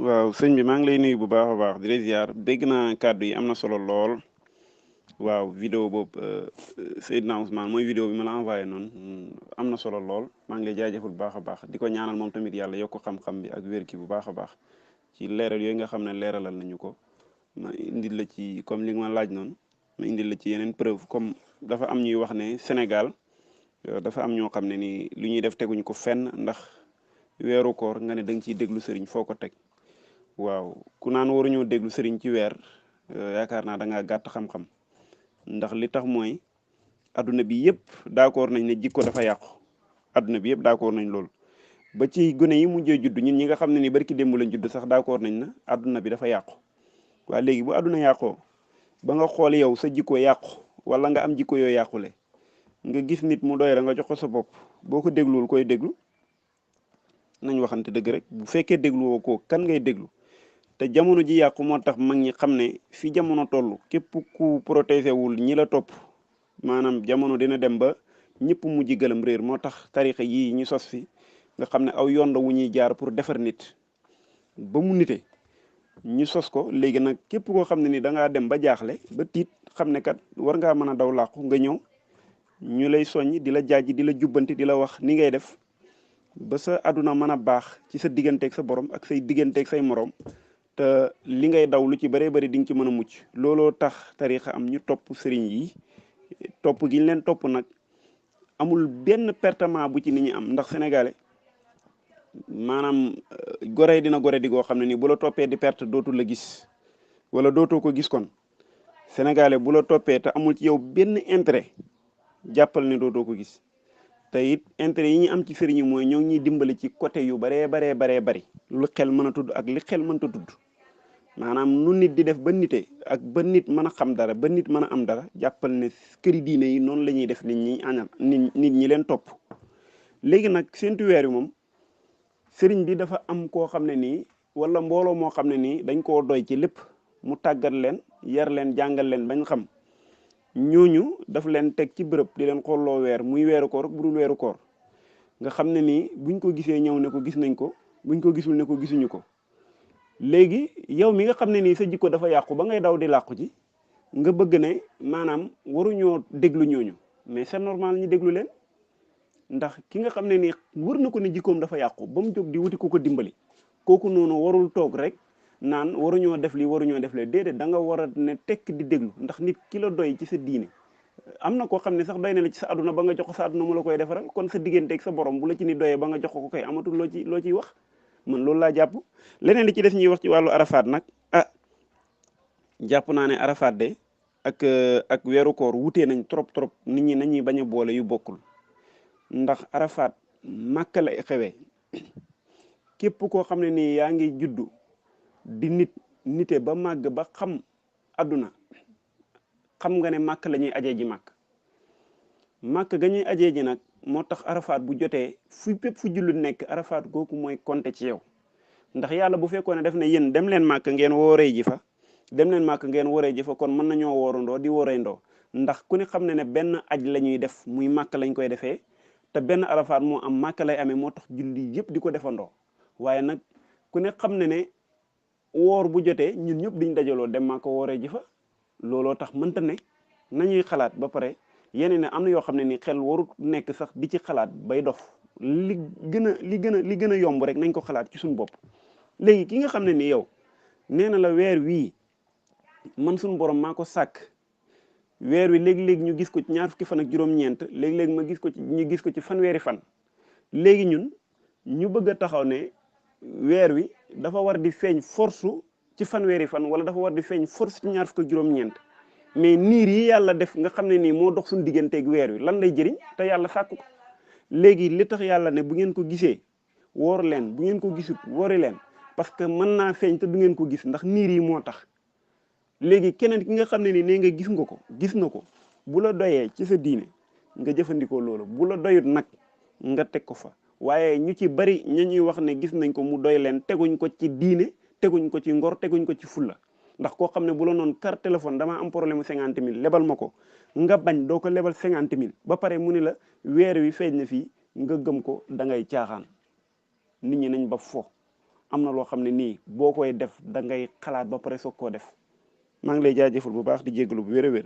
waaw sëñ bi maa ngi lay nuyu bu baax a baax di la ziar dégg naa kàddu yi am na solo lool waaw vidéo boobu Seydina Ousmane mooy vidéo bi ma la envoyé noonu am na solo lool maa ngi lay jaajëfal bu baax a baax di ko ñaanal moom tamit yàlla yokk xam-xam bi ak wér ki bu baax a baax ci leeral yooyu nga xam ne leeralal nañu ko ma indil la ci comme li nga ma laaj noonu ma indil la ci yeneen preuve comme dafa am ñuy wax ne Sénégal dafa am ñoo xam ne ni lu ñuy def teguñ ko fenn ndax weeru koor nga ne da nga ciy déglu sëriñ foo ko teg. waaw ku naan waruñoo déglu sëriñ ci weer yaakaar naa da ngaa gàtt xam-xam ndax li tax mooy adduna bi yëpp d'accord nañ ne jikko dafa yàqu adduna bi yëpp d'accord nañ loolu ba ci gone yi mujjee judd ñun ñi nga xam ne ni barki démb lañ judd sax d'accord nañ na adduna bi dafa yàqu waa léegi bu adduna yàqoo ba nga xool yow sa jikko yàqu wala nga am jikko yoo yàqule nga gis nit mu doy la nga jox ko sa bopp boo ko dégluwul koy déglu nañ waxante dëgg rek bu fekkee dégluwoo ko kan ngay déglu. te jamono ji yàqu moo tax mag ñi xam ne fi jamono toll képp ku protégé wul ñi la topp maanaam jamono dina dem ba ñëpp mujj gëlëm réer moo tax tarixa yii ñu sos fi nga xam ne aw yoon la wu ñuy jaar pour defar nit ba mu nite ñu sos ko léegi nag képp koo xam ne ni da ngaa dem ba jaaxle ba tiit xam ne kat war ngaa mën a daw làqu nga ñëw ñu lay soññ di la jaaj di la jubbanti di la wax ni ngay def ba sa àdduna mën a baax ci sa digganteeg sa borom ak say digganteeg say morom. te li ngay daw lu ci bëree bëri di nga ci mën a mucc looloo tax tarixa am ñu topp sëriñ yi topp gi ñu leen topp nag amul benn pertement bu ci nit ñi am ndax sénégalais maanaam gore dina gore di goo xam ne ni bu la toppee di perte dootul la gis wala dootoo ko gis kon sénégalais bu la toppee te amul ci yow benn intérêt jàppal ne dootoo ko gis te it intérêt yi ñu am ci sëriñ yi mooy ñoo ngi ñuy dimbali ci côté yu baree bari lu xel mën a tudd ak li xel mënta tudd maanaam nu nit di def ba nite ak ba nit mën a xam dara ba nit mën a am dara jàppal ne këri diine yi noonu la ñuy def nit ñi añal nit ñi leen topp léegi nag séntu weer yi moom sëriñ bi dafa am koo xam ne nii wala mbooloo moo xam ne nii dañ koo doy ci lépp mu tàggat leen yar leen jàngal leen bañ xam ñooñu daf leen teg ci bërëb di leen xooloo weer muy weeru koor bu dul weeru koor nga xam ne nii buñ ko gisee ñëw ne ko gis nañ ko buñ ko gisul ne ko gisuñu ko léegi yow mi nga xam ne nii sa jikko dafa yàqu ba ngay daw di làqu ci nga bëgg ne maanaam waruñoo déglu ñooñu mais c'est normal ñu déglu leen ndax ki nga xam ne nii wër na ko ne jikkoom dafa yàqu ba mu jóg di wuti ku ko dimbali kooku noonu warul toog rek naan waruñoo def li waruñoo def le déedéet da nga war a ne tekk di déglu ndax nit ki la doy ci sa diine am na koo xam ne sax doy na la ci sa àdduna ba nga jox ko sa àdduna mu la koy defaral kon sa digganteeg sa borom bu la ci ni doyee ba nga jox ko koy amatul loo ciy wax man loolu laa jàpp leneen li ci des ñuy wax ci wàllu arafaat nag jàpp naa ne arafaat de ak weeru koor wutee nañ trop nit ñi nañuy bañ a boole yu bokkul ndax arafaat màkka la xewee képp koo xam ne nii yaa ngi juddu di nite ba màgg ba xam àdduna xam nga ne màkk la ñuy ajee ji màkk ga ñuy ajee ji nag moo tax arafaat bu jotee fu pépp fu jullit nekk arafaat googu mooy compter ci yow ndax yàlla bu fekkoon ne def ne yéen dem leen màkk ngeen wooree ji fa dem leen màkk ngeen wooree ji fa kon mën nañoo woorandoo di woorandoo ndax ku ne xam ne ne benn aj la ñuy def muy màkk lañ koy defee te benn arafaat moo am màkk lay amee moo tax julli yëpp di ko defandoo waaye nag ku ne xam ne ne woor bu jotee ñun ñëpp diñ dajaloo dem màkk wooree ji fa looloo tax mënta ne nañuy xalaat ba pare yeneen ne am na yoo xam ne ni xel warut nekk sax di ci xalaat bay dof li gën a yomb rek nañ ko xalaat ci suñu bopp léegi ki nga xam ne ni yow nee na la weer wii man suñu borom maa ko sàkk weer wi léegi-léegi ñu gis ko ci ñaar fukki fan ak juróom-ñeent léegi-léegi ñu gis ko ci fanweeri fan léegi ñun ñu bëgg a taxaw ne weer wi dafa war di feeñ force ci fanweeri fan wala dafa war di feeñ force ci ñaar fukk ak juróom-ñeent mais niir yi yàlla def nga xam ne nii moo dox suñu digganteeg weer wi lan lay jëriñ te yàlla sàkk ko léegi li tax yàlla ne bu ngeen ko gisee woor leen bu ngeen ko gisut woori leen parce que mën naa feeñ te du ngeen ko gis ndax niir yi moo tax léegi keneen ki nga xam ne nii nee nga gis nga ko gis na ko bu la doyee ci sa diine nga jëfandikoo loolu bu la doyut nag nga teg ko fa waaye ñu ci bari ña ñuy wax ne gis nañ ko mu doy leen teguñ ko ci diine teguñ ko ci ngor teguñ ko ci fulla ndax koo xam ne bu la noon carte téléphone damaa am problème 50 000 lebal ma ko nga bañ doo ko lebal 50 000 ba pare mu ne la weer wi feeñ na fii nga gëm ko da ngay caaxaan nit ñi nañ ba fo am na loo xam ne nii boo koy def da ngay xalaat ba pare soog koo def maa ngi lay jaajëfal bu baax di jégalu bu wér a wér